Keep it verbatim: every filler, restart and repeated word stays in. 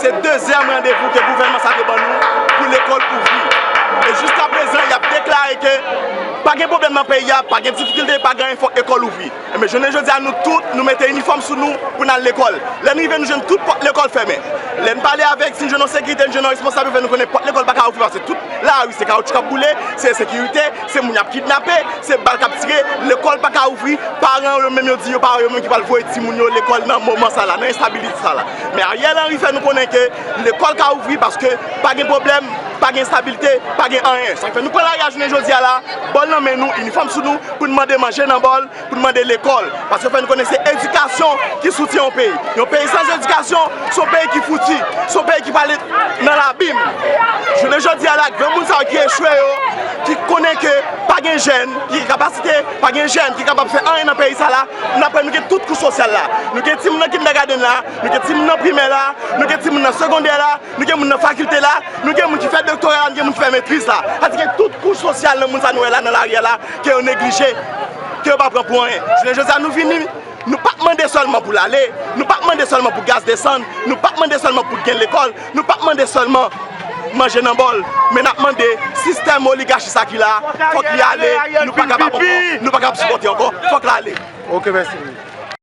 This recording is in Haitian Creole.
Se dezyèm randevou ke gouvènman sa te ban nou pou lekòl ouvri. E jiskaprezan, y ap deklare ke pa gen pwoblèm nan peyi a, pa gen difikilte, pa gen anyen, fòk lekòl ouvri. Enben, jounen jodi a, nou tout, nou mete inifòm sou nou pou n al lekòl. Lè n rive, nou jwenn tout pòt lekòl fèmen. Lè n pale avèk, si n jwenn yon sekirite, n jwenn yon responsab, yo fè nou konnen pòt lekòl pa ka ouvri paske tout lari se kawoutchou k ap boule, se ensekirite, se moun y ap kidnape, se bal k ap tire, lekòl pa ka ouvri, paran yo menm yo di yo pa yo menm ki pral voye timoun yo lekòl nan moman sa la, nan enstabilite sa la. Men Ariel Henry fè nou konnen ke lekòl ka ouvri paske pa gen pwoblèm, pa gen enstabilite, pa gen anyen. Sa k fè nou pran lari a jounen jodi a la, bòl nan men nou, inifòm sou nou, pou n mande manje nan bòl, pou n mande lekòl. Paske fò n konnen se edikasyon ki soutyen yon peyi. Yon peyi san edikasyon, se yon peyi ki fouti, se yon peyi ki prale nan labim. Jounen jodi a la, granmoun sa yo ki echwe yo, ki konnen ke pa gen jèn ki gen kapasite, pa gen jèn ki kapab fè anyen nan peyi sa la, n aprann nou gen tout kouch sosyal la. Nou gen timoun nan kindergarten la, nou gen timoun nan primè la, nou gen timoun nan segondè la, nou gen moun nan fakilte la, nou gen moun ki fè doktora la, nou gen moun ki fè metriz la. Sa di gen tout kouch sosyal nan moun sa nou wè la nan lari a la, ke yo neglije, ke yo pa pran pou anyen. Jounen jodi a, nou vini, nou p ap mande sèlman pou l ale, nou p ap mande sèlman pou gaz desann, nou p ap mande sèlman pou gen lekòl, nou p ap mande sèlman manje nan bòl, men n ap mande sistèm oligachi sa ki la, fòk li ale, nou pa kapab ankò, nou pa kapab sipòte ankò, fòk l ale. Ok, mèsi.